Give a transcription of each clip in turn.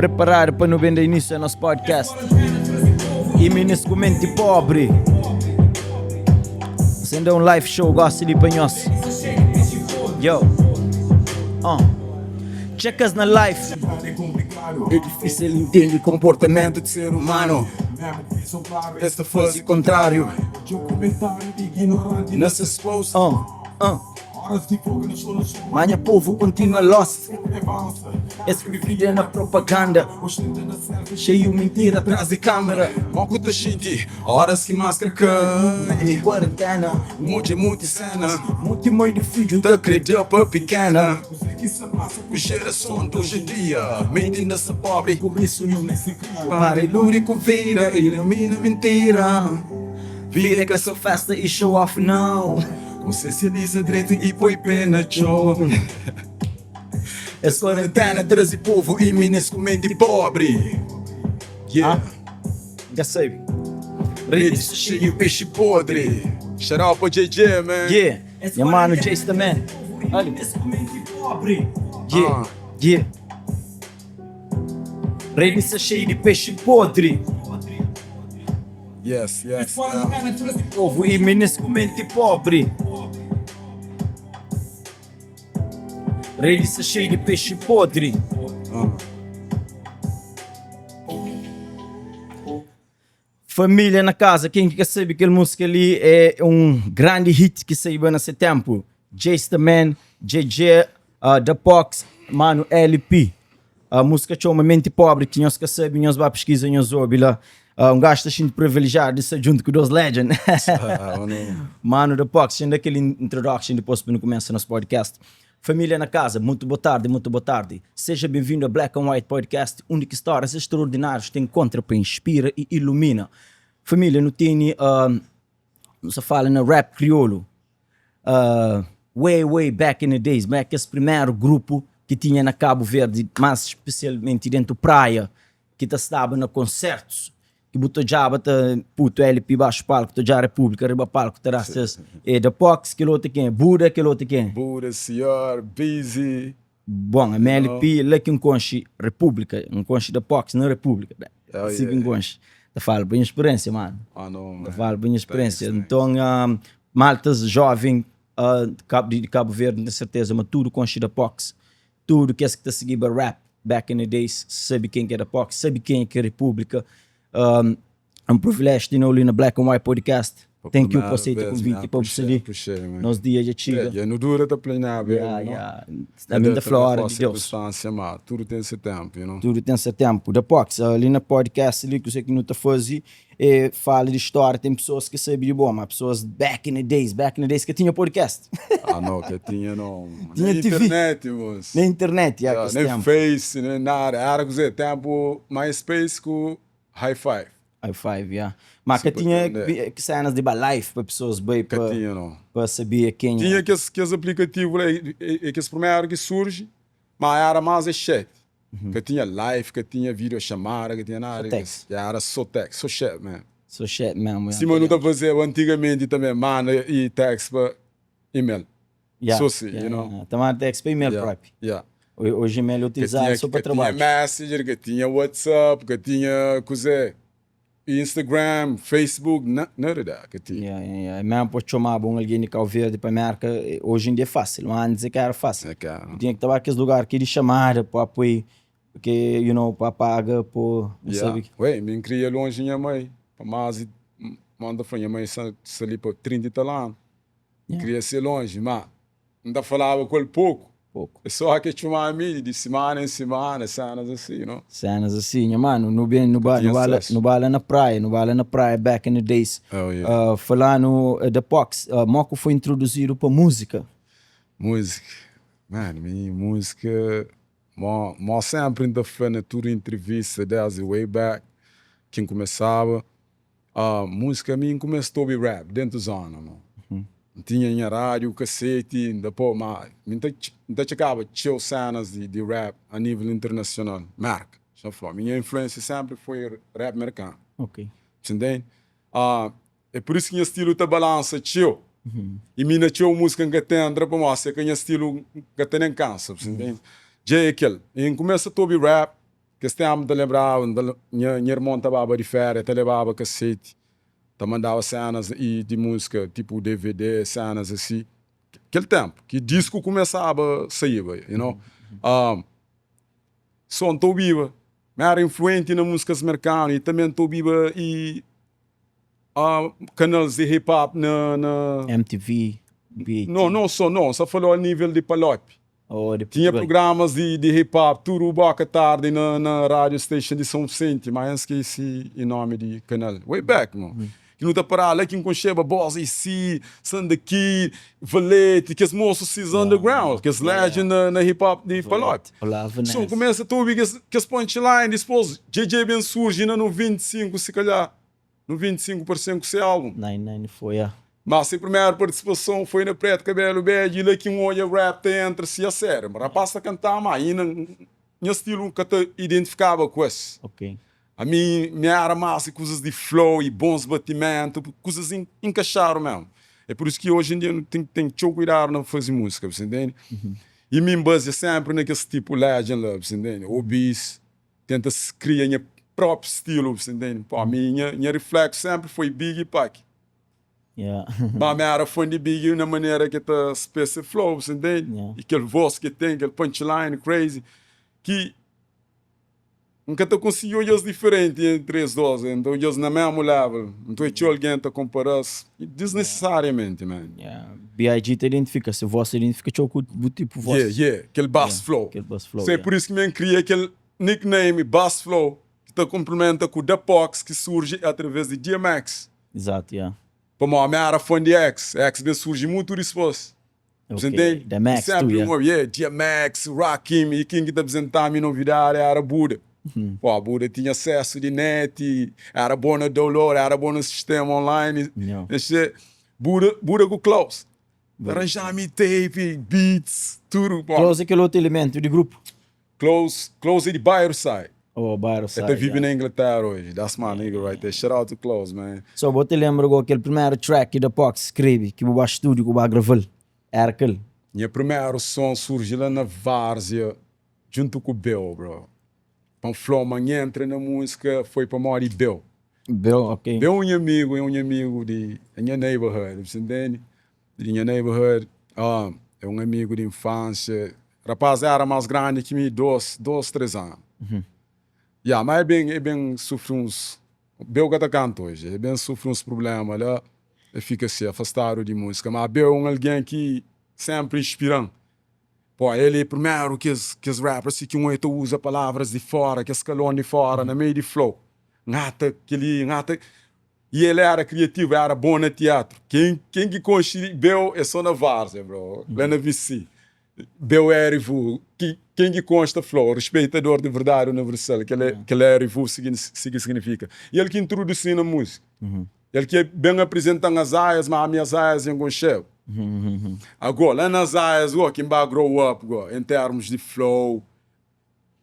Preparadu pa nu ben da inísiu a nos podcast E minis ku menti pobri Sen da un live show gosi li pa nhos Yo uh. Txekas na live É difísil intende konportamentu di ser umanu Es ta faze kontráriu na ses post uh. Uh. Ma nha povu kontinua lost Es kre vida na propaganda Xeiu mintira tras di kamera. Mo ku ta xinti oras ki maskra kai? Kuarentena Modja monti sena. Monti mai di fidju ta kre da pa pikena. Ku jerason di oji dia menti na sta pobri. Pur isu nu meste kria. Para iludi ku vida ilumina mintira. Vida é ka so festa i show off nau. Konsiensializa dretu i poi pé na txon. Es kuarentena traze povu i minis ku menti pobri. Yeah. N ka sabe. Redi sta xeiu pexi podri. Shout out pa JJ man. Yeah. Nha manu Jace the man. Ali. Yeah. Yeah. Redi sta xeiu di pexi podri. Yes, yes, yeah. Povu i minis ku menti pobri. Redi sta xeiu di pexi podri. Família na casa, ken ki ka sabe kel músika li é un grandi hit ki saiba na se ténpu. Jace the Man, JJ, uh, Da Pox, mano LP. A músika txoma Menti Pobri, ki nhos ka sabe, nhos ba piskiza, nhos obi la. Uh, un gajo ta xinti privilegiadu di sta djuntu ku dos legend. Mano Da Pox, txen da kel introduction dipôs pa nu kumesa nos podcast. Família na casa, mutu boa tardi, mutu boa tardi. Seja benvindu a Black and White Podcast, undi ki stórias extraordinárius ta enkontra pa inspira i ilumina. Família, nu tene, uh, nu sa fala na rap kriolu, uh, way, way back in the days, ma kes primeru grupu ki tinha na Kabu Verdi, más spesialmenti dentu Praia, ki ta staba na konsertus, ki bu ta odjaba ta putu LP baxu palku, ta odjaba Repúblika riba palku ta da ses e da Pox, kel otu ken? Buda, kel otu ken? Buda, Sior, Busy. Bon, ami LP la ki N konxe Repúblika, N konxe da Pox na Repúblika, si ki N konxe. Ta fala pa nha speriensia, mano. Ta fala pa nha speriensia. Nton, maltas joven di Kabu Verdi, N ten serteza ma tudu konxe da Pox. Tudu kes ki ta sigiba rap back in the days sabe ken ki é Da Pox, sabe ken ki é Repúblika. É un priviléjiu tene-u li na Black and White Podcast. Thank you pa aseita konviti pa bu sta li. Nos dia dja txiga. Dja nu dura ta planeaba el, Ya, ya. Ami N ta fla óra di Deus. Ma tudu ten se ténpu, you know. Tudu ten se ténpu. Da Pox, li na podcast li kuzê ki nu ta faze é fala di stória. Ten pesoas ki sabe di bo, ma pesoas back in the days, back in the days ka tinha podcast. Ah no, ka tinha no. Tinha Nem TV. internet, moço. Nem internet, ya, kes Nem ténpu. Face, nem nada. Era kuzê, ténpu MySpace ku High Five. High Five, ya. Ma ka Super tinha internet. ki cenas di ba live pa pesoas bai Ka pa tinha no. pa sabia kenha. Tinha kes kes aplikativu la, e, e, e kes primeru ki surji, ma era más é chat. Ka tinha live, ka tinha video chamada, ka tinha nada Só di text. kes. Era só text, só chat mesmo. Só chat mesmo, ya. Sima nu ta fazeba antigamenti tanbe, manda e text pa email. Ya, Só si, ya, you know. ya. Ta manda text pa email Ya, propi. ya. Oji email é Ka utilizadu tinha, só pa ka tinha trabadju. Messenger, ka tinha WhatsApp, ka tinha kuzê, Instagram, Facebook, na, nada da, ka tinha. Ya, ya, ya. É mesmo pa txomaba un algen di Kau Verdi pa Merka, oji en dia é fásil, ma antis é ka éra fásil. É ka éra. Bu tinha ki ta ba kes lugar ki di xamada pa poi, porque, you know, pa paga, po, nu Ya. sabe. Ué, mi N kria lonji nha mai, pa más di, ma N ta fla nha mai sa, sa li pa 30 i tal anu. Ya. Kria ser lonji, ma N ta falaba ku el poku. Poku. É só ke txumaba mi di simana en simana, senas asi, you know. Senas asi, nha manu, nu ben, nu ba, Tinha nu ba la, acesso. nu ba la na praia, nu ba la na praia back in the days. Oh, yeah. Falanu da Pox, mo ku foi introduzidu pa múzika? Múzika, mano, mi múzika, mo, mo sempri N ta fla na tudu intrivista desdi way back ki N kumesaba, Ah, múzika mi N kumesa ta obi rap dentu zona mo. N tinha nha rádiu, kaseti, N ta po, ma mi N ta N ta txekaba txeu senas di di rap a nível internasional, Merka, xa fla. Mi nha influênsia sénpri foi rap merkanu. Ok. Bu ntende? Ah, é pur isu ki nha stilu ta balansa txeu. I mi na txeu múzika N ka ta entra pamodi se ka nha stilu N ka ta nen kansa, bu ntende? Dja é kel. I N kumesa ta obi rap. Kes ténpu N ta lenbraba, N ta nha nha irmon ta baba di féria, ta lebaba kaseti, ta mandaba sénas i di múzika, tipu DVD, sénas asi. Kel ténpu ki disku kumesaba saíba, you know. So N ta obiba, mi éra influenti na múzikas merkanu i tanbe N ta obiba i kanals di hip hop na na. MTV, BET. No, no so, no, N sta fala-u a nível di Palop. Oh, di Tinha Portugal. programas di di hip hop tudu boka tardi na na radio station di São Vicente, ma N skesi i nomi di kanal. Way back mo. Ki nu ta paraba la ki N konxeba Boss AC, Sanda Kid, Valete, kes mosu sis underground, kes legend na na hip hop di Palop. Olá, So N Vanessa. kumesa ta obi kes kes punchline, dispos JJ ben surji na 95 si kalhar. 95 parse-m ku se álbum. 994, yeah. Má se primeru partisipason foi na Preto Kabelu Bedju i la ki N odja rap ta entra si a sériu. Rapaz ta kantá má inda nha stilu ka ta identifikaba ku es. Ok. Ami mi éra más di kuzas di flow i bons batimentu, kuzas inkaxadu mésmu. É pur isu ki oji en dia nu ten ki ten txeu kuidadu na faze múzika, bu sa intende? I mi N bazia sénpri na kes tipu legend la, bu sa intende? Obis. Tenta kria nha própi stilu, bu ntende? Pó, mi nha, nha riflexu sénpri foi Biggie Pac. Yeah. Má mi éra fã di Biggie na manera ki el ta spé se flow, bu ntende? Yeah. I kel vós ki el ten, kel punchline crazy, ki N ka ta konsigi odja-s diferenti entri es dôs, N ta odja-s na mésmu level. Nton é txeu algen ta konpara-s disnesesariamenti, man. Yeah. B.I.G. ta identifika, se vós ta identifika txeu ku bu tipu vós. Yeah, yeah, kel bass Yeah, flow. kel bass flow, So é yeah. pur isu ki mi N kria kel nickname Bass Flow ki ta konplimenta ku Da Pox ki surji através di DMX. Exato, yeah. Pamodi mi éra fã di X, X ben surji mutu dispôs. Ok, Você entende? DMX E sempre tu, yeah. um, yeah, DMX, Rakim, e quem que ta apresentava-me novidade era Buda. Pô, Buda tinha acesso de net, era bom na download, era bom no sistema online. Yeah. Esse, Buda, Buda ku Klaus. Arranjava-me tape, beats, tudo. Pô. Klaus é kel outro elemento di grupo. Klaus, Klaus é di Bairro Side. Oh, Bairro Ele ta Side, vive yeah. na Inglaterra hoje. That's my nigga right there. Shout out to Klaus, man. So, bo ta lembra go kel primeru track ki Da Pox skrebe, ki bu ba studio ku ba grava-l, era kel? Nha primeru som surgi la na Várzea, djuntu ku Beu, bro. Pa N fla-u ma N entra na múzika foi pamodi Beu. Beu, ok. Beu é nha amigu, é un nha amigu di nha neighborhood, bu sa ntende? Di nha neighborhood, é un amigu di infância. Rapaz era más grandi ki mi dos, dos, tres anu. Ya, ma e ben, e ben sufri uns, Beu ka ta kanta oji, e ben sufri uns prublema la, e fika si afastadu di múzika. Ma Beu é un algen ki senpri inspira-m. Pô, el é primeru kes, kes rapper si ki un e ta uza palavras di fora, kes kalon di fora na meiu di flow. Ngata kel-li, ngata. I el éra kriativu, éra bon na tiatru. Ken, ken ki konxe Beu é sô na Várzea, bro, la na VC. Beu é RVU. Ki, ken ki konxe ta fla-u, respeitador di verdadi universal, kel, kel RVU si ki signifika. I el ki introdusi na múzika. El ki ben aprizenta-m Azaias, ma ami Azaias dja N konxeba. Agó, la na Azaias go, ki N ba grow up go, en termus di flow,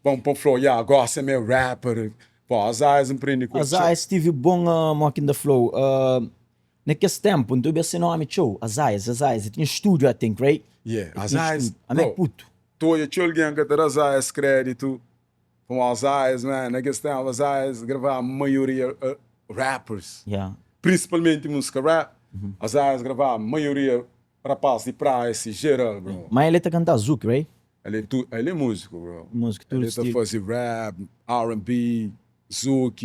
Bom pa flow, ya, gosi ami é rapper. Pô, Azaias N prende ku el txeu. Azaias tive bon mo ki N ta fla-u, na kes ténpu N ta obi se nómi txeu, Azaias, Azaias, el tinha stúdiu I think, right? Yeah, El tinha Azaias, stúdiu. Ami é bro, putu. ta odja txeu algen ka ta da Azaias kréditu, pamodi Azaias, man, na kes ténpu Azaias gravaba maioria rappers, Yeah. prinsipalmenti múzika rap, Azaias gravaba maioria rapaz di praia, si geral, bro. Ma el ta kanta zouk, right? El é tu, el é músico, bro. Músico, tudo El ta estilo. faze rap, R&B, zouk,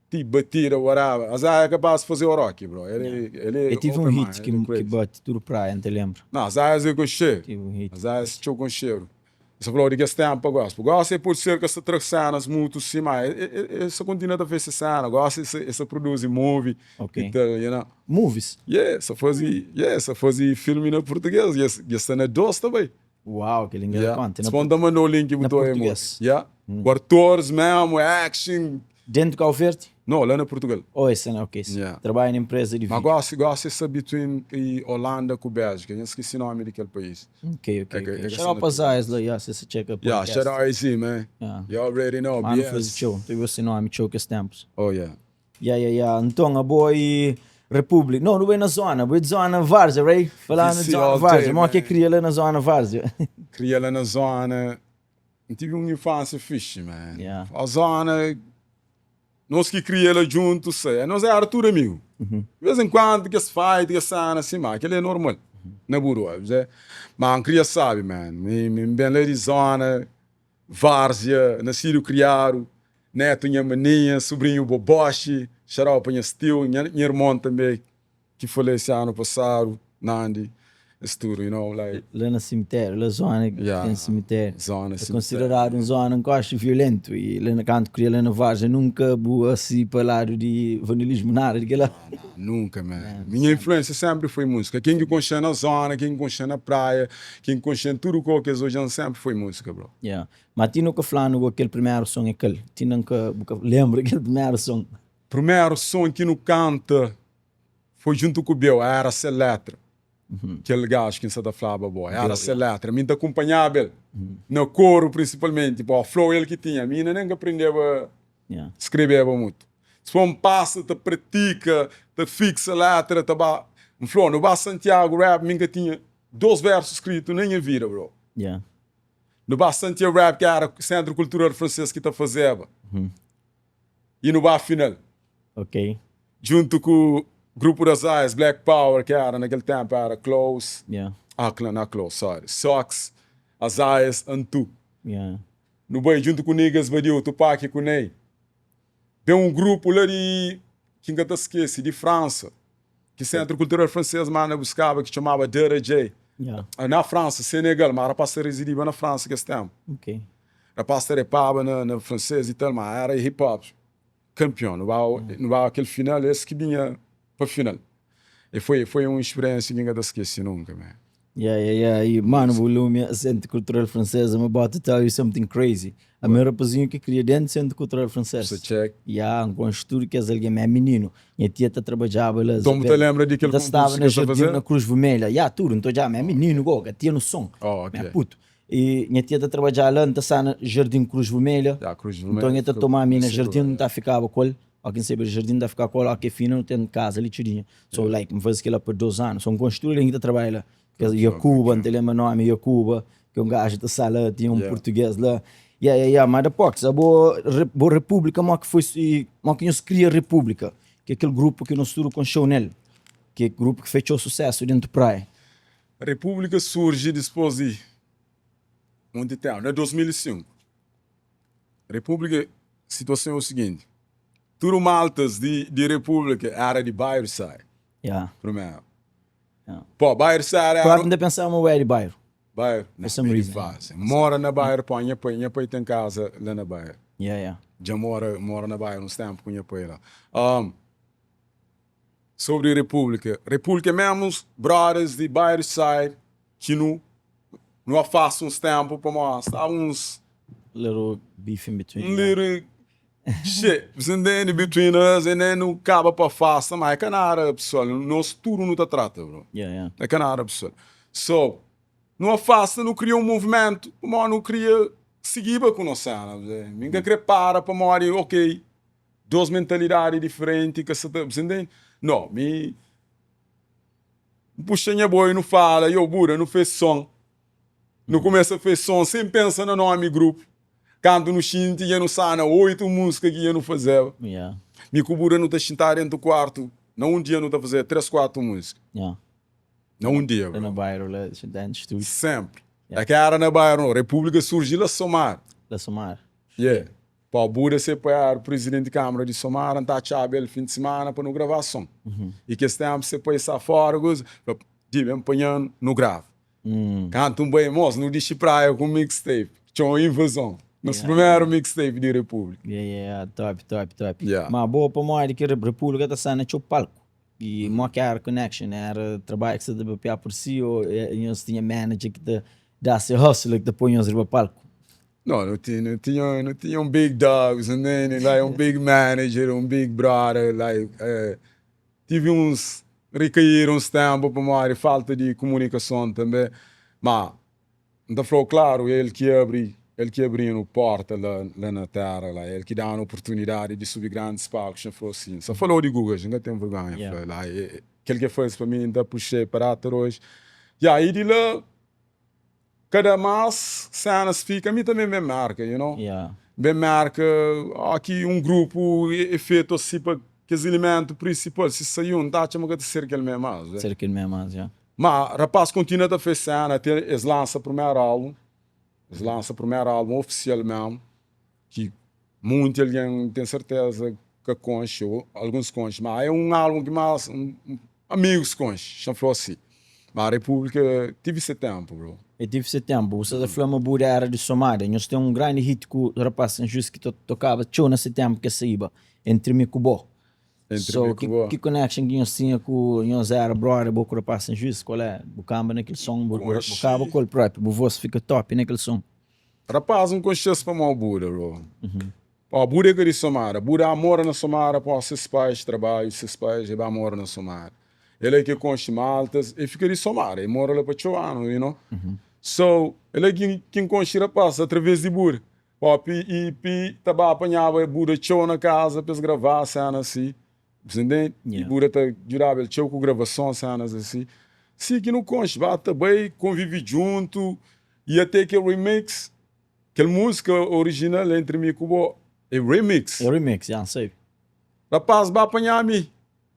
ti batida, whatever. Azar é capaz de faze o rock, bro. El é, el é Eu tive um open hit mind, que, el é que crazy. bate tudo praia, não te lembro. Não, Azar é concheiro. Tive um hit. Azar é txeu concheiro. Você falou de que esse tempo agora. Gosta é pode ser que essa tra cenas muito sim, mas essa continua a fazer cena. Gosta essa essa produz movie Ok. e tal, you know. Movies? Yeah, essa faz, yeah, essa faz filme na português e essa, e essa na doce também. Uau, kel inga Yeah. konta. Na, Sponta mandou o link na botou aí, português. Yeah. Com atores mesmo, action. Dentro de Cabo Verde? Não, lá na Portugal. Oh, esse não, ok. Yeah. Trabalha na empresa de Mas vídeo. gosto, gosto essa between e Holanda com Bélgica. Eu esqueci o nome daquele país. Ok, ok, É que- ok. é que Shout out essa para Zayas lá, yeah, se você checa Yeah, podcast. shout out AZ, man. Yeah. You already know, Mano, BS. faz show. Teve esse nome, show que esse tempos. Oh, yeah. Yeah, yeah, yeah. Então, a boa e República. Não, não é na zona, boa de zona Várzea, right? Falar na VC zona all Várzea. day, Mó que man. cria lá na zona Várzea. Cria lá na zona. N tive un infância fixe, man. A zona, nos ki kria la djuntu, sei, nos era tudu amigu. De vez em quando kes fight, kes cena assim, ma kel-li é normal na burua, percebe? Ma N kria sabi, man. Mi N ben la di zona, Várzea, nasidu kriadu, netu nha maninha, sobrinhu Boboxi, shout out pa nhas tiu, nha irmon tanbe ki falese anu pasadu, Nandi, es tudu, you know, like. La na simitériu, la zona ki Yeah, ten simitériu. zona É simitériu. konsideradu un zona nkoxi violentu y la na kantu kria la na Várzea nunka bu asi pa ladu di vandalismu nada di kila. Nunka, man. Minha influênsia sénpri foi múzika. Ken ki konxe-m na zona, ken ki konxe-m na praia, ken ki konxe-m tudu kau ki es odja-m sénpri foi múzika, bro. Yeah. Ma ti nu ka fla-nu go kel primeru son é kal? Ti nan ka bu ka lenbra kel primeru son? Primeru son ki nu kanta Foi djuntu ku Beu, era se letra. Kel gajo ki N sa ta flaba bo, era se letra. Mi N ta kunpanhaba el, na koru prinsipalmenti, bo flow el ki tinha. Mi inda nen ka prendeba skrebeba mutu. Dipôs N pasa ta pratika, ta fiksa letra, ta ba. N fla, nu ba Santiago Rap, mi N ka tinha dos versu skritu na nha vida, bro. Nu ba Santiago Rap, ki era Sentru Kultural Fransês ki ta fazeba. I nu ba final. Ok. Djuntu ku Grupo das Ais, Black Power, ki era na kel tempu era Close, Yeah. ah, na Close, sorry, Sox, Azaias, Antu. Yeah. Nu bai djuntu ku Niggas Badiu, Tupac ku Ney. Ben un grupu la di, ki N ka ta skese, di Fransa, ki Centro Cultural Francês manda buskaba, ki txomaba Dara J. Yeah. Na Fransa, Senegal, ma rapaz ta rezidiba na Fransa kes tempu. Ok. Rapaz ta repaba na, na francês e tal, ma era hip hop. Kampion, nu ba, nu ba kel final, es ki binha pa final. E foi, foi un speriensia ki N ka ta skese nunka, man. Yeah, yeah, yeah. E, mano, bu lumia Centro Cultural Francês, I'm about to tell you something crazy. Ami é um rapazinho ki kria dentro do Centro Cultural Francês. Sa check. Yeah, N konxe tudo kes algen, mi é mininu. Nha tia ta trabadjaba la. Então bu ta lembra di kel Ta staba konkursu na ki es ta jardim faze? na Cruz Vermelha. Yeah, tudo. N ta odjaba, mi é mininu go, ka tinha noson. Oh, ok. Mi é puto. E nha tia ta trabadjaba la, N ta sta na Jardim Cruz Vermelha. Ya, Cruz Vermelha. Nton, nha ta toma mi na jardim, N ta fikaba ku el. Ó ki N saiba di jardim, N ta fikaba ku el. Ó ki é fina, nu ten kaza li txudinha. So, like, N faze kila pa dos anu. So, N konxe tudu algen ki ta trabadja la. Kes Yakuba, N ta lenbra nomi Yakuba, ki un gaju ta sta la, tinha un purtugês la. Ya, ya, ya. Ma dipôs, abo, bo Repúblika, mo ki foi, mo ki nhos kria Repúblika? Ki é kel grupu ki nos tudu konxeu nel, ki é grupu ki fei txeu susésu dentu Praia. Repúblika surji dispôs di monti ténpu, na 2005. Repúblika, situason é o siginti, tudu maltas di di Repúblika éra di Bairro Side, Yeah. primeru. Yeah. Pó, Bairro Side éra. Própi N ta pensaba ma bu éra di bairro. Bairro? For some reason. Fásil. Mora na bairro, pó, nha pai, nha pai ten kaza la na bairro. Yeah, yeah. Dja mora, mora na bairro uns ténpu ku nha pai la. Um, Sobri Repúblika, Repúblika é mesmus brothers di Bairro Side ki nu nu afasta uns tempu pamodi staba uns Little beef in between. Un little shit, bu ntende, between us and then nu kaba pa afasta, ma é ka nada pesoal, nos tudu nu ta trata bro, Yeah, yeah. é ka nada pesoal. So, nu afasta, nu kria un movimentu pamodi nu kria sigiba ku nos sena, mi ka kre para pamodi ok. Dos mentalidadi diferenti ka sa ta, bu ntende? No, mi N puxa nha boi nu fala, yo Buda nu fez son, nu kumesa fez son sen pensa na nomi grupu, kantu nu xinti dja nu sta na 8 musika ki dja nu fazeba. Yeah. Mi ku Buda nu ta xinta dentu kuartu, na un dia nu ta fazeba 3, 4 musika. Yeah. Na un dia, bro. Na bairro la, xinta na stúdiu. Sempri. Yeah. É ka era na bairro, no. Repúblika surgi la Somar. La Somar. Yeah. Pa Buda se pai éra prizidenti di Kámara di Somara, N ta atxaba el fin di simana pa nu gravá son. I kes ténpu se pai sta fóra, kuza, fla, Di, ben panha-nu, nu grava. Kantu N bai, mos, nu dixi praia ku un mixtape, txoma Invazon, nos primeru mixtape di Repúblika. Yeah, yeah, top, top, top. Yeah. Ma bo, pamodi ki Repúblika ta sta na txeu palku? I mo ki éra connection? Éra trabadju ki sa ta papiá por si ô nhos tinha manager ki ta dá se hustle ki ta poi nhos riba palku? No, nu tinha, nu tinha, nu tinha un big dogs, and then like un big manager, un big brother, like eh, tive uns recair uns tempu pamodi falta di komunikason tanbe, ma N ta fla-u klaru, el ki abri, el ki abri-nu porta la, la na tera la, el ki da-nu oportunidadi di subi grandis palkus, N fla-u sin, N sa fala-u di Gugas, N ka ten vergonha Yeah. fla la, kel ki el faze pa mi, N ta appreciate pa data di oji, ya, i di la. Kada más sénas fika, mi tanbe N ben Mérka, you know. Yeah. N ben Mérka, óki un grupu é fetu asi pa kes ilimentu prinsipal, si sai un, N ta atxa ma ka ta ser kel mê más, Ser kel mê más, yeah. Ma rapaz kontinua ta fase séna ate es lansa primeru álbun, es lansa primeru álbun ofisial mésmu, ki munti algen N ten serteza ka konxe ô alguns konxe, ma é un álbun ki más amigus konxe, xa N fla asi. Ma Repúblika tive se ténpu, bro. E tive se ténpu. Bu sta ta fla ma bu éra di Somada. Nhos ten un grandi hit ku rapaz San Juis ki ta tokaba txeu na se ténpu ki es saíba, Entri Mi Ku Bo. Entri So, mi ku ki, bo. ki connection ki nhos tinha ku nhos era brother bo ku rapaz San Juis? Qual é? Bu kamba na kel son, bu, bu, bu kaba Konxi. ku el propi, bu voz fika top na kel son. Rapaz, N konxe-s pamodi Buda, bro. Ó, Buda é ka di Somada. Buda mora na Somada pamodi ses pais trabadju, ses pais e ba mora na Somada. El é ki konxe maltas, e fika di Somada, e mora la pa txeu anu, you know. So, el é ki ki N konxe rapaz através di Buda. Ó, pi i pi ta ba panhaba Buda txeu na kaza pa es gravá sena asi. Bu ntende? I Yeah. Buda ta djudaba el txeu ku gravason, senas asi. Si ki nu konxe, ba ta bai konvivi djuntu i ate kel remix, kel múzika orijinal Entri Mi Ku Bo é remix. É remix, ya, N sabe. Rapaz ba panha mi,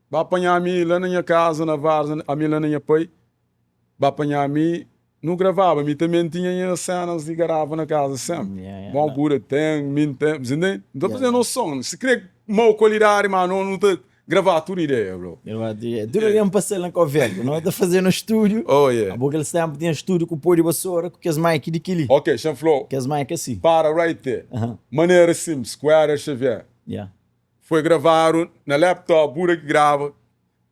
ba panha mi la na nha kaza na Varza, ami la na nha pai. Ba panha mi, nu gravaba, mi tanbe N tinha nha senas di garava na kaza senpri. Mau Buda ten, mi N ten, bu ntende? Nu ta faze nos son, si kre mau kualidadi ma no nu ta gravá tudu ideia bro. Gravá tudu ideia. Tudu algen pasa-l na Kau Verdi, no ta faze na stúdiu. Oh yeah. Abo kel ténpu tinha stúdiu ku pó di basora ku kes mic di kili. Ok, xa-m fla-u. Kes mic asi. Para right there. Manera simples, ku Éder Xavier. Yeah. Foi gravadu na laptop, Buda ki grava.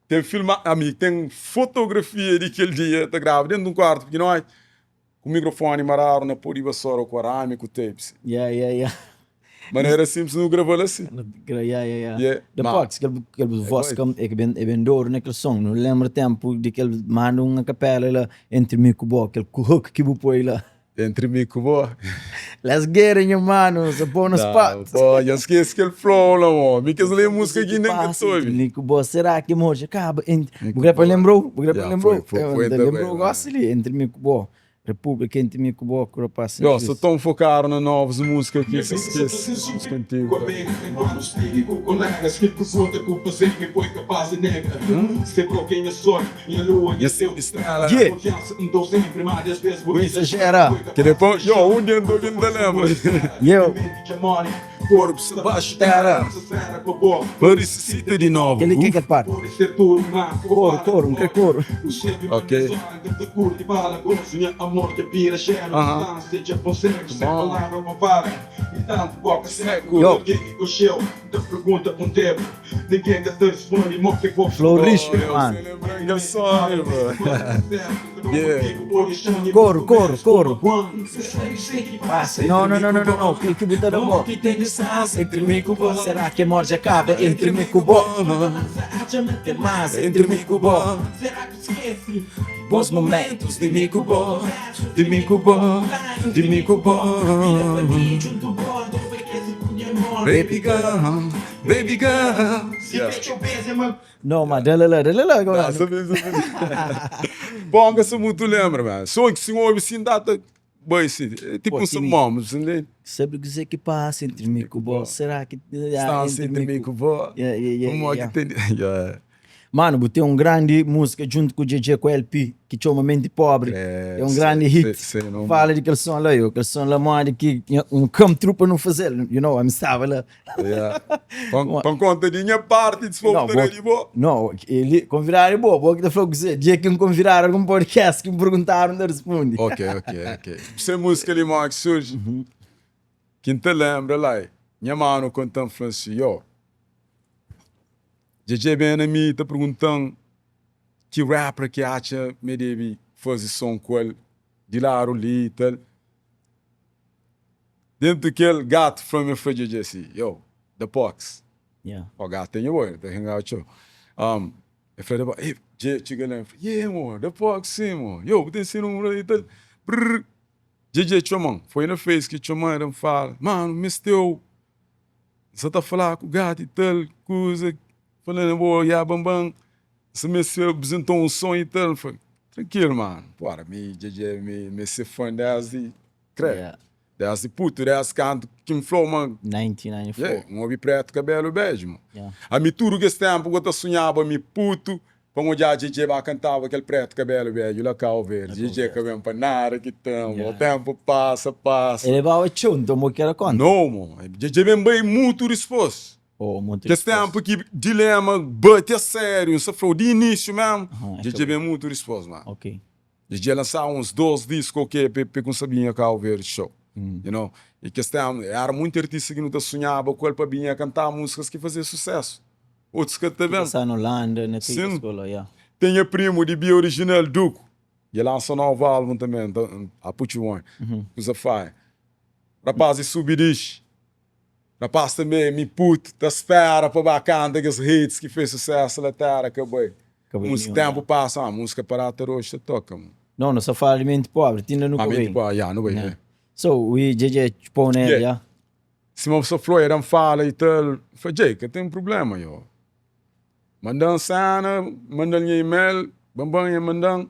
Ten filma, ami ten fotografia di kel dia ta grava dentu di un kuartu pikinoti ku mikrofoni maradu na po di basora ku arami ku tapes. Yeah, yeah, yeah. Manera simples nu graval asi. Yeah, yeah, yeah. Yeah, Da ma Pox, kel kel voz é ka é ben é ben doru na kel son. Nu lembra tempu di kel manda un acapella la entre mi ku bo, kel hook ki bu poi la. Entre mi ku bo. Let's get it, nha mano. Sa pô no spot. Pô, já esquece que ele flow lá, mo. Mi kes lê música aqui nem que soube. Entre mi ku bo, será que amor já acaba? Entre... Bu pa lembrou? Bu pa lembrou? Foi, foi, foi, lembrou gosto ali. Entre mi ku bo. República entre mi ku bo, ku rapaz. Yo, sou tão focado na novas músicas que esquece música antiga. Yeah. Bu exagera. Que depois, yo, um dia não tô ta lembra. Yo. Corpo se baixo terra. Pa ressuscita de novo. Kel-li ki é kel parte. Koru, koru, N kre koru. Ok. Aham. Bom. Yo. Flow rixu, mano. Koru, koru, koru. No, no, no, no, no, no. Kel ki bu ta da bo. Entre mi ku bo. Será ki amor dja kaba entre mi ku bo? Ten más entre mi ku bo. Bons momentus di mi ku bo, di mi ku bo, di mi ku bo. Baby girl, baby girl. No, ma da la la, da la la. Dá, sabe, sabe. Bom, que se muito lembra, man. Só que se ouve assim, dá tá Bai si, é tipo Pô, um Tini, samom, entende? sabe o que que passa entre mim com bo? Será que Está entre entre mim mim com com bo? Yeah, yeah, yeah, Como é yeah. que tem? Yeah. Mano, bu tem um grande música junto com o JJ com o LP que chama Mente Pobre. É, É um sei, grande sei, hit. sei, não. Fala de aquele som lá, eu, aquele som lá, mano, que um come true para não fazer, you know, I'm estava lá. Yeah. Pa conta de minha parte, se for Não, botar ali, bo. Não, ele convidaram é boa, boa que tá falando com você. Dia que me convidaram algum podcast que me perguntaram, não responde. Ok, ok, ok. Sem música ali, mano, que surge. Quem te lembra lá, minha mano contando, falando assim, yo, JJ bem na mim, tá perguntando que rapper que acha me deve fazer som com ele, de lá ali e tal. Dentro daquele gato, foi me foi JJ assim, yo, The Pox. Yeah. O gato tem oi, tá hang out show. Eu falei, ei, J, chega lá, eu falei, yeah, mano, The Pox, sim, mano. Yo, tem esse número aí, tal. Brrr. JJ Chomão, foi na Face que Chomão era me fala, mano, misteu, você tá falando com o gato e tal, coisa, falando, boa, yeah, bam, bam. Você me apresentou um sonho e tal. Eu falei, Tranquilo mano, pora mi djedje mi mi é se fã desdi kre, Yeah. desdi puto, desdi kantu ki N fla-u ma 1994. yeah, N obi preto kabelo bedju mo. Yeah. Ami tudu kes tempu ku ta sunhaba mi puto pa N odja djedje ba kantaba kel preto kabelo bedju la Cabo Verde, djedje ka ben pa nada ki ten mo, Yeah. tempu pasa pasa. El lebaba txeu, nton bo ki era kontra? No mo, djedje ben bai mutu dispos. Oh, mutu Kes dispos. tempu ki dilema bate a sériu, N sa fla-u di inísiu mesmu, Aham, é djedje ka ben mutu dispos ma. Ok. Djedje lansa uns 2 disku ok pa pa kumsa binha Cabo Verde show, you know. E kes tempu era munti artista ki nu ta sunhaba ku el pa binha kantaba músikas ki fazia susesu, otus ka ta Ki ben. ta sta na Holanda, na tudu kes Sim. kola, yeah. Ten nha primu di Bia Original, Duku, dja lansa novu álbum tanbe, N ta I put you on, kuza fire. Rapaz di subi dixi. Rapaz tanbe mi puto ta spera pa ba canta kes hits ki fez sucesso la terra ka bai Ka bai Uns nenhum, tempo ya. passa ma musica pa data roxo ta toca mo. Não, nu sa fala di menti pobri, ti inda nu Ma ka menti bai. pobre, ya, nu bai Ya. ve. So, we djedje txupou na el, Yeah. ya. Sima bu sa flou, Eran fala i tal, fla djey ka ten problema yo. Mandan cena, mandal nha email, ban ban e mandan.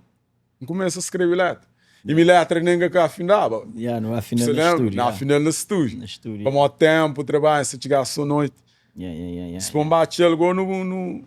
N kumesa skrebe letra. I mi letra nen ka ka afindaba. Ya, nu afinal Você na lembra? stúdiu. Na Ya. afinal na stúdiu. Na stúdiu. Pamodi tempu, trabalhu, se txiga so noiti. Ya, ya, ya, ya. Se pon ba atxa algo nu, nu,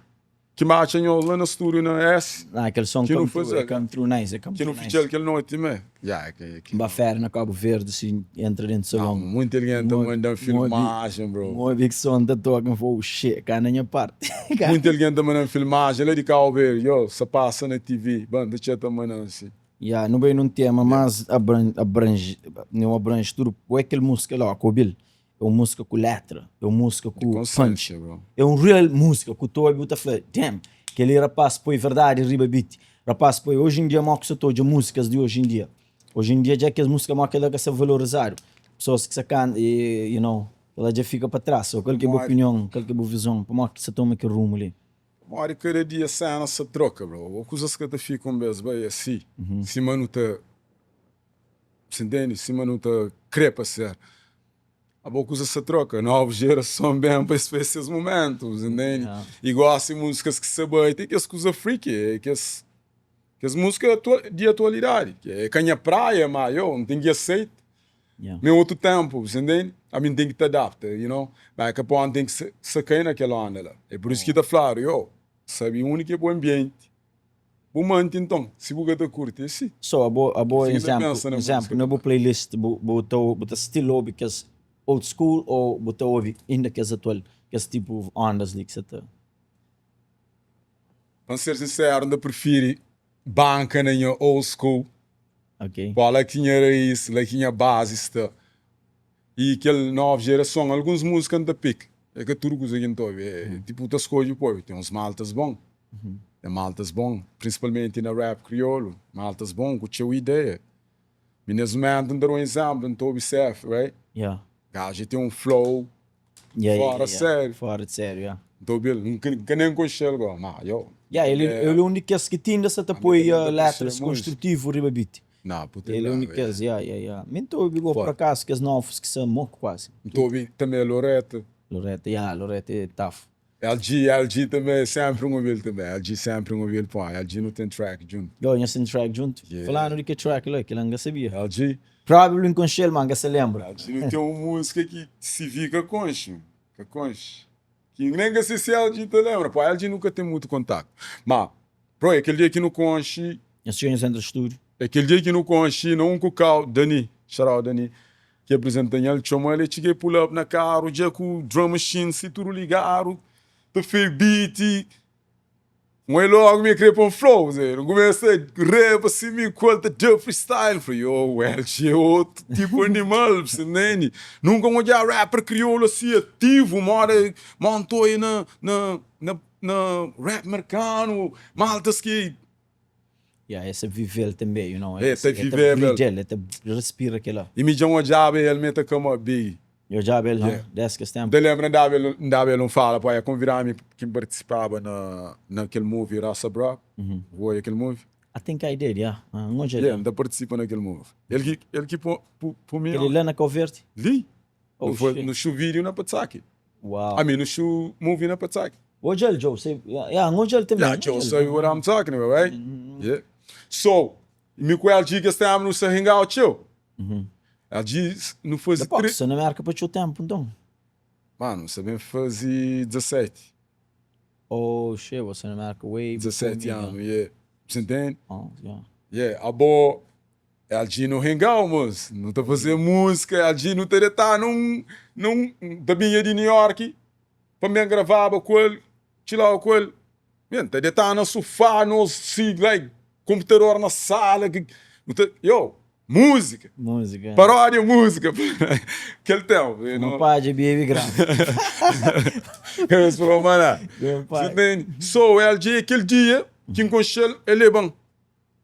ki ba atxa nhos la na stúdiu na S. Ah, kel son Ki nu come through, faze-l. come through nice, come Ki nu through nice. fitxa-l kel noiti me. Ya, ki, ki Ba férias na Cabo Verde, si entra dentro Não, salão. muita alguém ta mandando filmagem, bro. N obi ki son ta toka, N fla, oh shit, ka na nha parti. Muita alguém ta mandando filmagem lá di Cabo Verde, yo, sa passa na TV, ban, ta txeu ta mandando assim. Ya, nu bai num tema más abran, abrange, não abrange tudo, ou é kel música lá, ku obi-l, é um música ku letra, é um música ku punch, Consciência, bro. é um real música ku ta obi bu ta fla, damn, kel-li rapaz poi verdadi riba beat, rapaz poi, hoje em dia mó ki sa ta odja músicas di hoje em dia, Hoje em dia dja kes música mo kela ka sa valorizadu. Pessoas ki sa canta e you know, kela dja fica pa trás. So kal ki é bu opinion, kal ki é bu vizon, pamodi ki sa toma kel rumu li? Pamodi kada dia sena sa troka bro, o kuzas ka ta fika un bes bai asi, sima nu ta, si ntende, sima nu ta kre pa ser. Abo kuzas sa troka, novu jerason ben pa es faz ses momentu, si ntende? E gosi musicas ki sa bai ten kes kuza freaky, é kes Kes múzika di atualidadi, ki é ka nha praia, ma yo, N ten ki aseita. Mi é otu ténpu, bu ntende? Ami N ten ki ta adapta, you know? Ma ka pode, N ten ki sa kai na kel onda la. É pur isu ki ta fladu, yo, sabe undi ki é bu anbienti, bu manti nton, si bu ka ta kurti, é si. So, abo, abo izénplu, izénplu, na bu playlist, bu, bu ta, bu ta still obi kes old school ô bu ta obi inda kes atual, kes tipu ondas li ki sa ta. Pa N ser sinseru, N ta prifiri banka na nha old school. Ok. Pó la ki nha raiz, la ki nha bazi sta. I kel novu jerason, alguns múzika N ta pika. É ka tudu kuza ki N ta obi. É tipu, ta skodje pa obi. Ten uns maltas bon, ten maltas bon, prinsipalmenti na rap kriolu, maltas bon ku txeu ideia. Mi nes mumentu, N ta da un izénplu, N ta obi CF, right? Yeah. Gaju ten un flow Yeah, Fora yeah, yeah. sériu. Fora de sériu, yeah. N ta obi-l, N ka nen konxe-l go, ma yo. Yeah, ele É. ele é um di kes ki ti inda sa ta Ami poi também ta letras apresia música. construtivu riba beat. Nah, puta Ele é um di brava, kes, yeah, yeah, yeah. Mi N ta obi go, por Forte. acaso, kes novus ki sa moku kuazi. N ta obi tanbe Loreta. Loreta, yeah, Loreta é tough. LG, LG tanbe, senpri N obi-l tanbe. LG senpri N obi-l, pô, LG nu ten track djuntu. Yo, nhos ten track djuntu? Yeah. Falanu di ke track la, kel-la N ka sabia. LG? Probably N konxe-l, ma N ka sa lenbra. LG nu ten un múzika ki CV ka konxe, ka konxe. Ki nen ka sei si LG ta lenbra, pô, LG nu ka ten mutu kontaktu. Ma, bro, é kel dia ki nu konxe. Nhos txega nhos entra stúdiu. É kel dia ki nu konxe na un kukau, Dani, shout out Dani, ki apresenta-m el, txoma-l, el txiga el pull up na karu dja ku drum machine si tudu ligadu, ta fei beat, N oi logu mi kre pon flow, zé, N kumesa rap asi mi ku el ta da freestyle, N fla yo, LG é otu tipu animal, bu ntende? Nunka N odja rapper kriolu asi ativu moda moda N ta oia na na na na rap merkanu, maltas ki. Yeah, es ta vive-l tanbe, you know. É, ta vive-l. El ta breathe-l, el ta respira kel-la. I mi dja N odjaba el mi ta come up big. Dja odjaba el, Yeah. Des kes tenpu. N ta lenbra N daba el, N daba el un fala pa el konvida-mi ki N partisipaba na na kel movie Raça Braba. Bu odja kel movie? I think I did, yeah. N odja-l. Yeah, N ta partisipa na kel movie. El ki, el ki po, pu, pu mi. Kel-li la na Kau Verdi? Li. Oh, Nu foi, shit. nu shoot video na Patsaki. Wow. I mean, nu shoot movie na Patsaki. Odja-l, Joe. Se, yeah, N odja-l tanbe. Yeah, Joe sabe what I'm talking about, right? Yeah. So, mi ku LG kes ténpu nu sa hang out txeu. LG nu faze Da poku, sta na Merka pa txeu ténpu nton. Mano, nu sa ben faze 17. Oh shit, bo sta na Merka way before 17 me, anu, yeah. Bu sa ntende? Oh, yeah. Yeah, abo LG nu hang out mos, nu ta faze múzika, LG nu ta detá num, num, ta binha di New York pa N ben gravaba ku el, txilaba ku el. Man, ta detá na sufá, nos si like komputador na sala, ki nu ta, yo, múzika, Múzika. paródia múzika, kel ténpu, you Uma know. padja bebe grava. Es fla, maná, Meu você pai. entende? So, LG, kel dia ki N konxe-l, el leba-m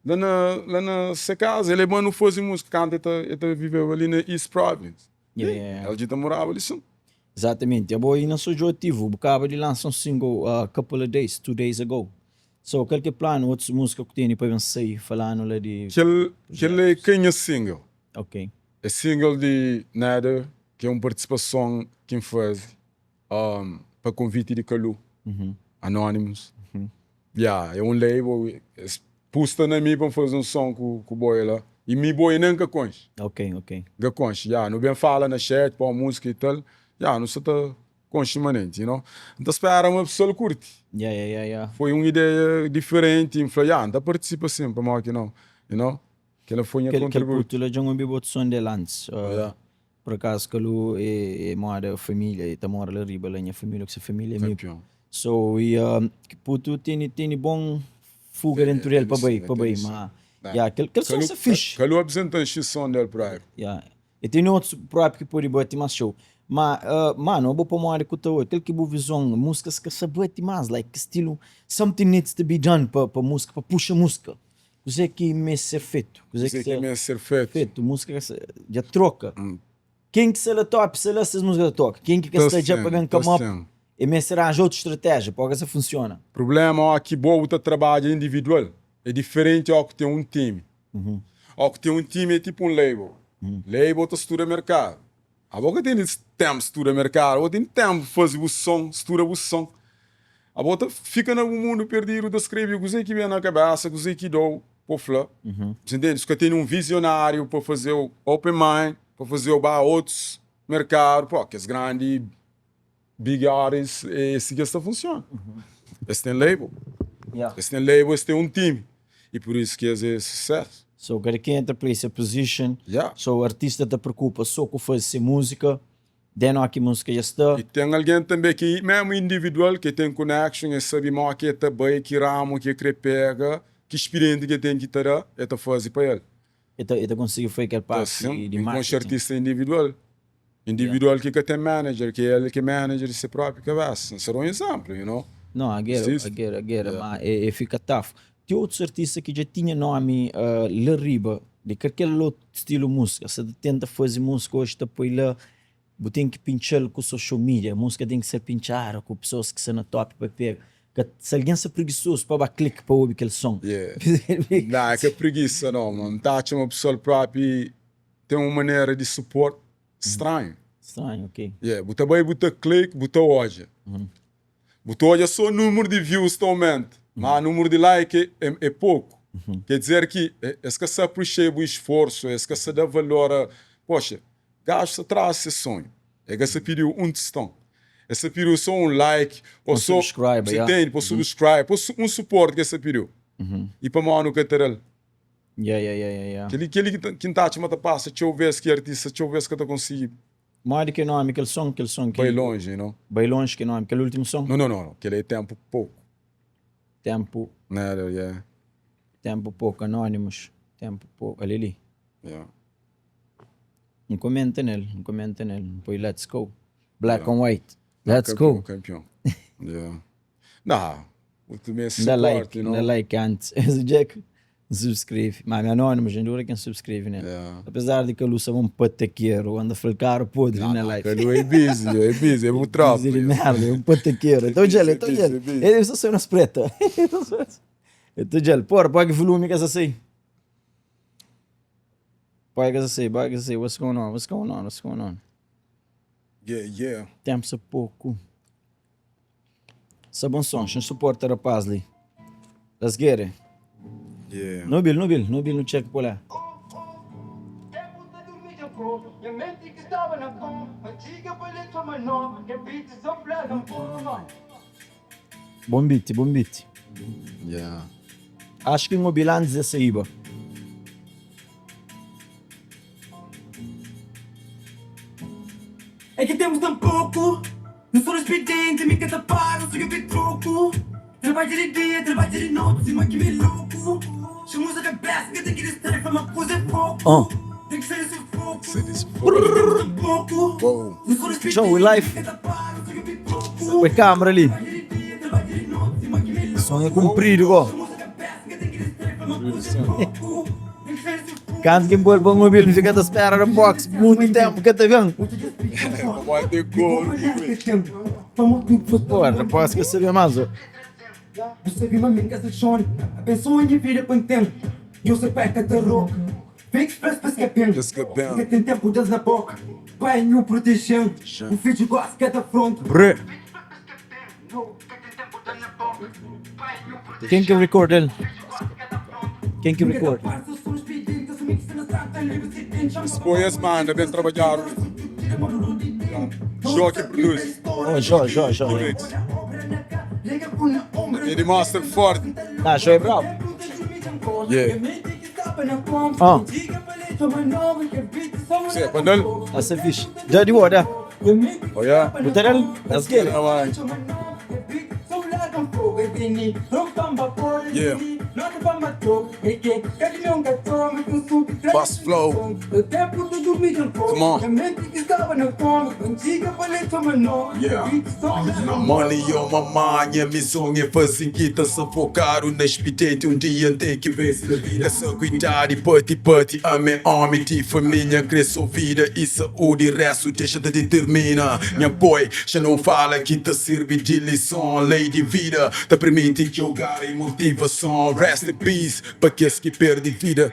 la na, la na se kaza, el leba-m nu faze múzika kantu el ta, el ta viveba li na East Providence. Yeah, yeah, yeah. LG ta moraba li sin. Exatamente. Abo inda so djo ativo, bu kaba di lansa un single a couple of days, 2 days ago. So kal ki é planu, otus múzika ku teni pa ben sai, falanu la di Kel, kel é ka nha single. Ok. É single di Nether, ki é un partisipason ki N faze pa konviti di Kalu, Anonymous. Ya, é un label, es pusta na mi pa N faze un son ku, ku boi la. I mi boi nen N ka konxe. Ok, ok. N ka konxe, ya. Nu ben fala na chat pa un múzika i tal. Ya, nu sa ta konxe manenti, you know. N ta spera ma pessoal kurti. Ya, ya, ya, ya. Foi un ideia diferenti, N fla, ya, N ta partisipa sin, pamodi ki nau, you know. Kela foi nha Kel, kel kontributu. putu la dja N obi otu son del antis. Ya. Por acaso Kalu é moda família, e ta mora la riba la, nha família ku se família é amigo. Campeão. So e ki putu teni teni bom fuga dentu del pa bai pa bai, ma ya kel kel som sta fixe. Kalu apresenta-m xi som del próprio. Ya, e teni otus próprio ki podi bati mas txeu. Ma mano abo pamodi ku ta oi kel ki bu vizon, musicas ka sa bati mas like ki stilu something needs to be done pa pa musika pa puxa musika. Kuzê ki meste ser fetu? Kuzê ki meste ser fetu? Fetu, múzika ka sta, dja troka. Ken ki sta la top, sta la, ses múzika ta toka. Ken ki ka sta dja pa ben come up, e meste ranja otu stratéjia, pa ka sa funsiona. Prubléma ó ki bo bu ta trabadja individual é diferenti ó ku ten un timi. Ó ku ten un timi é tipu un label. Label ta studa merkadu. Abo ka tene tempu studa merkadu, abo tene tempu fazi bu son, studa bu son. Abo ta fika na bu mundu perdidu ta skrebi kuze ki ben na kabesa, kuze ki dou po fla. Bu ntende? Su ka tene un vizionariu pa fazeu open mind, pa fazeu ba otus merkadu, po kes grandi Big artists é si ki es ta funciona. Es ten label. Es ten label, es ten un time. E por isso ki es é sucesso. So kada kenha ta play se position. So artista ta preocupa so ku faze se musica. Then oki musica dja sta. E ten algen tanbe ki mesmu individual ki ten connection, e sabi mo ki e ta bai, ki ramo ki e kre pega, ki experienti ki e ten ki ta da, e ta faze pa el. E ta consigui faze kel parti di N konxe marketing. artista individual. Individual ki ka ten manager, ki el ki é manager di se propi kabesa. N sta da un izénplu, you know. No, I get it, I get it, I get it, ma e fika tough. Ti otus artista ki dja tinha nomi la riba di kalker otu stilu musika, sa ta tenta fazi musika oji ta poi la, bu ten ki pintxa-l ku social media, musika ten ki ser pintxadu ku pesoas ki sta na top pa pega. Ka, si algen sta prigisozu pa ba klika pa obi kel son. Yeah. Nah, é ka prigisa no, ma N ta atxa ma pesoal propi ten un manera di support Stranhu. Stranhu, ok. Yeah, bu ta bai bu ta click, bu ta odja. Bu ta odja so numero di views ta aumenta, ma numero di like é, é poku. Quer dizer ki es ka sa appreciate bu esforço, es ka sa da valor a, poxa, gajo sa traz se sonho, e ka sa pidiu un tiston, e sa pidiu so un like, ou Un so, subscribe, bu yeah. entende, pa subscribe, pa un suporte ki e sa pidiu. E pamodi nu ka ta da-l? Yeah, yeah, yeah, yeah, yeah. Kel-li, kel-li ki ta, ki N ta atxa ma ta pasa txeu vez ki artista txeu vez ka ta konsigi. Modi ki é nomi kel son? Kel son ki. Bai lonji, you know. Bai lonji ki é nomi kel ultimu son? No, no, no, kel-li é tempu poku. Tempu. Nada, yeah. Tempu poku, Anónimos, tempu poku, ali li. Yeah. N komenta nel, N komenta nel, N poi let's go, black on white, let's go. Kampion, kampion, yeah. Nah, o tu meste N da suporte, like, you N da know. like antes, es dja ki N subscreve. Ma mi anónimo dja N dura ki N subscreve nel. Yeah. Apesar di Kalu sa un patakeru, anda fla-l karu podri Nah, na nah, live. Kalu é busy, é busy, é bu tropa. Busy di merda, é un patakeru. Então dja-l, É então busy, dja-l. é busy. Ele sta sai na spreta. Então dja-l, porra, poi ki volume ka sa sai. Poi ka sa sai, poi ka sa sai. What's going on, what's going on, what's going on? Yeah, yeah. Tempu sa poku. Sa bon son, xa suporta rapaz li. Let's get it. Yeah. Nu obi-l, nu obi-l, nu obi-l, nu txeka kol é. Bon beat, bon beat. Yeah. Acho ki N obi-l antis de saíba. É ki temos tão pouco Nu só expediente, mi ka ta para, só que troco Trabadja di dia, trabadja di noite, sima ki mi louco Chama usa cabeça, que tem que distrai, fama coisa é pouco Oh. Tem que ser esse foco Ser esse É que temos tão pouco Uou. Nu só expediente, Show, we live. mi ka ta para, só que troco Põe câmera ali. Trabadja di dia, trabadja di noite, sima ki mi louco Som é comprido, go. Chama usa cabeça, que tem que distrai, fama coisa é pouco Tem que ser esse foco Kantu ki N pô-l pa N obi-l, N fika ta spera na box monti ténpu ka ta ben. Pamodi ten koru. Pô, rapaz ka sabe más. Ô. Brê. Ken ki record el? Ken ki record? Spoi es manda ben trabadjadu. Jó ki produz. Oh, Jó, Jó, Jó. Produz. Ele mostra forte. Ah, Jó é brabo. Yeah. Ah. Cê, quando ele... Essa é fixe. Já de boa, dá. Oh, yeah? Botar ele? Let's get it. Yeah. Fast flow. Come on. Yeah. Money on my mind, nha mison é faze guita Sufocado na expediente, um dia tem que ver se vida Só cuidar e pati pati, ame homem de família Cresço vida e saúde, resto deixa de determina Nha boy, já não fala que te serve de lição Lei de vida, te permite jogar em motivação Rest in peace, pa kes ki perde vida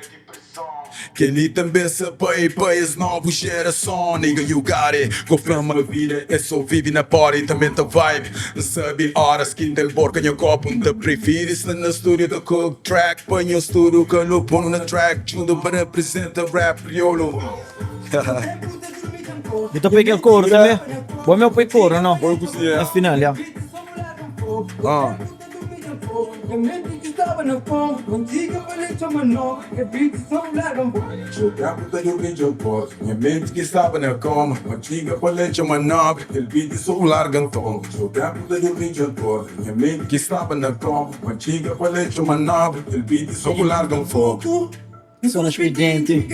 Kel-li tanbe sa bai pa es novu jerason Nigga you got it, Go fla ma vida é so vive na party tanbe ta vibe N sabe oras ki N ta borka nha kopu N ta prifiri sta na studio ta cook track Pa nhos tudu ka nu ponu na track Djuntu pa representa rap kriolu Bu ta poi kel koru tanbe? Bo meu poi koru no? Poi kuzinha. Na final, ya. Ah. Só na expediente.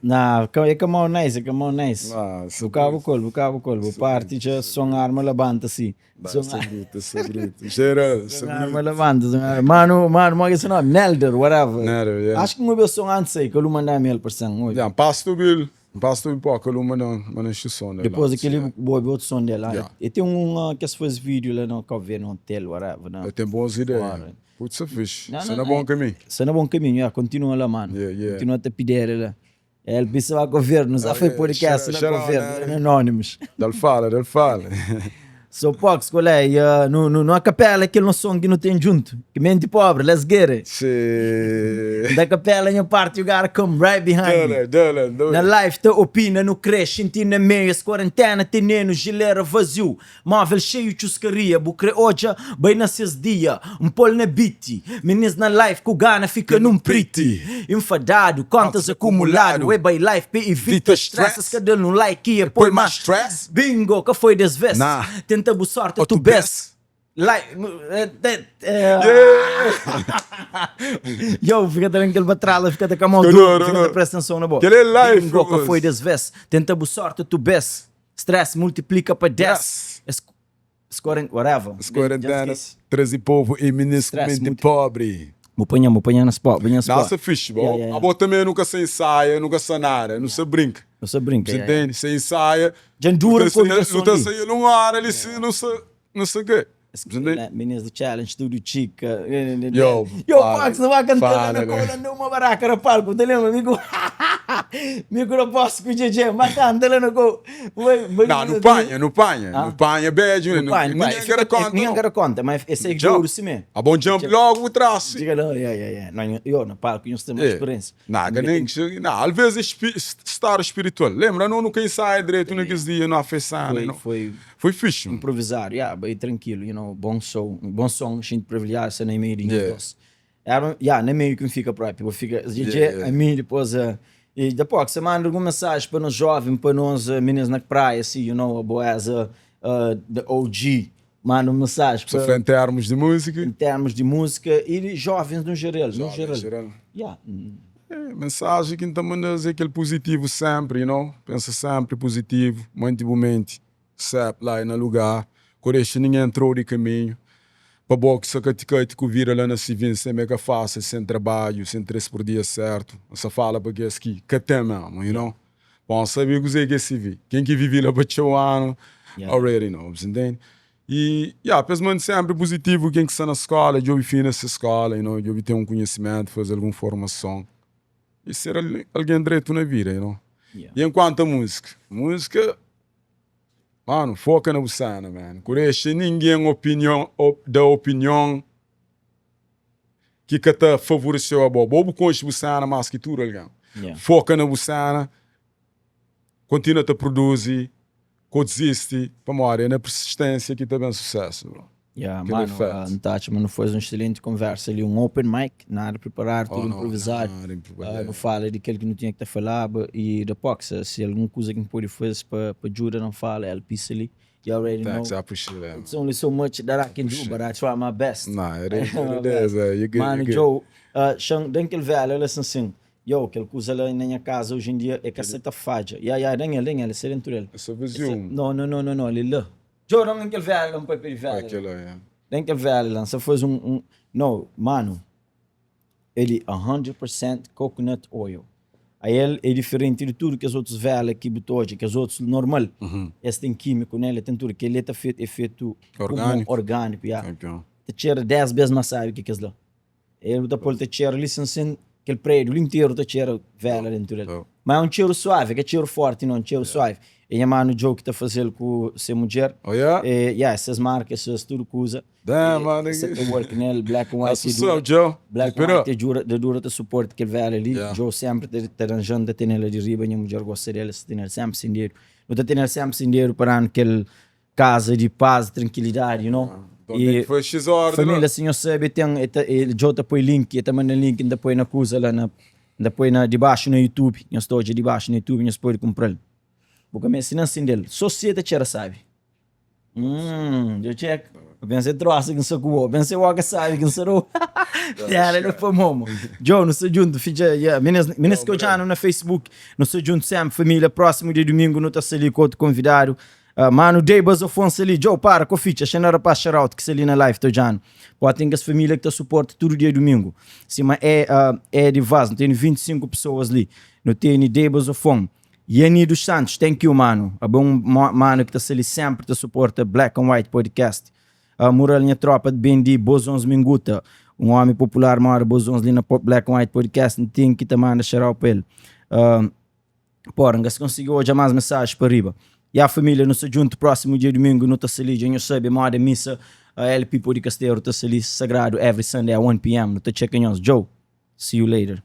Na, é ka mau nice, é ka mau nice. Ah, Bu kaba ku el, bu kaba ku el. Bu parti dja son arma labanta si. Son Sa bruto, sa bruto. Geral, sa arma bruto. labanta, son arma. Mano, mano, mo ke se nome? Nelder, whatever. Nelder, yeah. Acho que um obi son antes aí, que eu mandar-me ele parceiro. Obi. Yeah, passo do Bill, passo do pó, que eu mando, mando som dele. Depois aquele bo obi outro som dele. Yeah. E tem um que se faz vídeo lá no Cabo Verde, no hotel, whatever. Não. Eu tenho boas ideias. Claro. Putz, é fixe. Não, Você não, não é não. bom caminho. Você na bom caminho, yeah, continua lá, mano. Yeah, yeah. Continua a te pedir lá. Ele pensa lá governo, já foi yeah. podcast lá Shout out, governo, né? anónimos. Dá fala, dá fala. So Pox, qual é? E, no, no, no capela, aquele nosso som que não tem junto. Que mente pobre, let's get it. Sim. Da capela, minha parte, you gotta come right behind me. Dá, dá, dá. Na live, te opina, no cresce, senti na meio, esse quarentena, teneno, gileira vazio, móvel cheio de chuscaria, bucre oja, bem nasces dia, um pol na beat, meninas na live, com gana fica num priti, enfadado, contas acumulado, é by life, pe evita Evita stress, stress. cada um like, e põe Põe mais mais stress. Bingo, que foi des vezes? Nah. Tenta bu sorte, Ou tu tu best. best. Like, Yo, fica tranquilo para trás, fica com a mão Não, dura, não, fica não. presta atenção na boca. Aquele é life, Bingo, que moço. foi des vezes. Tenta bu sorte, tu best. Stress multiplica para 10. Yes. Es, scoring, whatever. As quarentena, Já esqueci. trazer povo e ministro Stress, mente muito- pobre. Vou apanhar, vou apanhar na spot, apanhar na spot. Nossa, fixe, bom. Yeah, yeah, yeah. A boa também nunca se ensaia, nunca se nada, não se brinca. Eu só brinco. Você yeah, yeah. entende? Se ensaia. Já dura não com tá o som Não tá ali. saindo num ar ali, se não se, não sei o quê. Minis di challenge tudu txika. Yo, Yo, Pax, nu ba kanta la na kola, andou uma baraka na palku, ta lembra? Mi ku mi ku Raposo ku Djedje, ba kanta la na ko. Não, nu panha, nu panha, nu panha bedju, Nu panha, nu panha. Ninguém ka da konta. Ninguém ka da konta, mas esse é Jump. ouro simé. A bom jump logo bu trás. Diga lá, yeah, yeah, yeah. Não, yo, na palco, nhos tem mais experiência. Não, ka nem, não, às vezes é estado espiritual. Lembra, não nunca ensaia direito naqueles dias, não fez sana, Foi, não. foi Foi fixe, mano. improvisado, yeah, bem tranquilo, you know, bom som, bom som, gente privilegiado, ser na meio de Yeah. nós. Era, yeah, na meio que me fica próprio, vou ficar, DJ, Yeah, yeah. a mim depois, e depois você manda alguma mensagem para nós jovens, para nós meninos na praia, assim, you know, a boa uh, the OG, manda uma mensagem Se para, for em termos de música, em termos de música e de jovens no geral, no jovem, geral. geral. Yeah. É, mensagem que então manda é aquele positivo sempre, you know? Pensa sempre positivo, mante boa mente, sempre lá na lugar, correxe ninguém entrou de caminho. Pa bo ki sa katikati ku vida la na sivin sem é ka fácil, sem trabalho, sem 3 por dia certo. Sa fala pa kes ki ka tem mesmo, you know? Bom, sabe kuzê ki é sivi. Ken ki vivi la pa txeu anu, already knows, entende? E, yeah, pes mante sempre positivo ken ki sta na skola, djobe fina se skola, you know? Djobe ten un konhesimentu, faze algun formason e ser algen dretu na vida, you know? E enkuantu a múzika, múzika, mano, foka na bu sena, man. Ku dexa ningen opinion, da opinion ki ka ta favoreceu a bo. Bo bu konxe bu sena mas ki tudu algen. Foka na bu sena, kontinua ta produzi, ko dizisti, pamodi é na persistência ki ta ben susesu, bro. Yeah, Kel é mano, fact. N ta atxa ma nu faze un excelenti konversa li, un open mic, nada preparadu, Oh, tudu no, improvisadu. nada improvisadu. Nu fala di kel ki nu tinha ki ta falaba y dipos si algun kuza ki N pode faze pa djuda na fala, el pisa li. You already know. Thanks, I appreciate that. It's only so much that I can do, but I try my best. Nah, it is what it is. You good, Mano, you good. Joe, xan, dan kel velha la sin sin. Yo, kel kuza la na nha casa hoje em dia é ka seta fadja. Ya, ya, dan el, dan el, esse dentro del. Essa vazio. No, no, no, no, no, ali la. Joe, dan kel velha la, um papel de velha. Aquela, yeah. Dan kel velha la, sa faz um, no, mano, Ele 100% coconut oil. Aí el é diferente de tudo kes otus vela ki bu ta odja, kes otus normal. Es ten químico nele, ten tudo. Kel-li ta fetu, é fetu Orgânico? orgânico, ya. Campeão. Ta txera 10 bes más sabi ki kes la. El bu ta pol ta txera li sin sin, kel prédiu li interu ta txera vela dentu del. Top. Ma é un txeru suavi, é ka txeru forti não, é un txeru suavi. E nha manu Joe ki ta fazel ku se mudjer. Oh yeah? E, ya, ses marka, ses tudu kuza. Damn, my nigga. Set the work nel, black and white. That's what's up, Joe. Black Keep and it white up. te dura, te dura ta suporte kel velha li. Yeah. Joe sempre te, te ranjando, ta tenel di riba, nha mudjer gosta dela, se tenel sempre sinderu. Nu ta tenel sempre sinderu pa danu kel casa di paz, tranquilidade, you know? Então tem que fazer X ordem. Família, se nhos sabe, ten, e ta, e, Joe ta poi link, e ta manda link, N ta poi na kuza la na, N ta poi na dibaxu na YouTube. Nhos ta odja dibaxu na YouTube, nhos pode kumpra-l. Bu ka meste nen sindel, so si e ta txera sabi. Hum, djo check. Eu pensei troça que não sou com o, pensei o que sabe que não sou. Era ele foi momo. Joe, não sou junto, fica, yeah. Meninas, meninas que eu já na Facebook, não sou junto sempre, família, próximo dia domingo, não tá ali com outro convidado. Mano, Dei Bas Afonso ali, Joe, para, com ficha, xena rapaz shout que ali na live, tô já. Pô, tem que as família que tá suporte todo dia domingo. Cima é, é de Vaz, não tem 25 pessoas ali. Não tem Dei Bas Afonso. Yani dos Santos, thank you mano. Abo um mano ki ta sta li sempre ta suporta Black and White Podcast. Mural nha tropa de Bendi, Bozons Minguta, um homem popular mora Bozons li na Black and White Podcast, N ten ki ta manda xarau pa el. Porra, N ka sa konsigi odja mas mensagens pa riba. Ya família, nu sta djuntu próximo dia domingo nu ta sta li, dja nhu sabe moda missa LP Podi Casteru ta sta li sagrado every Sunday at 1 pm, nu ta txeka nhos. Djou, see you later.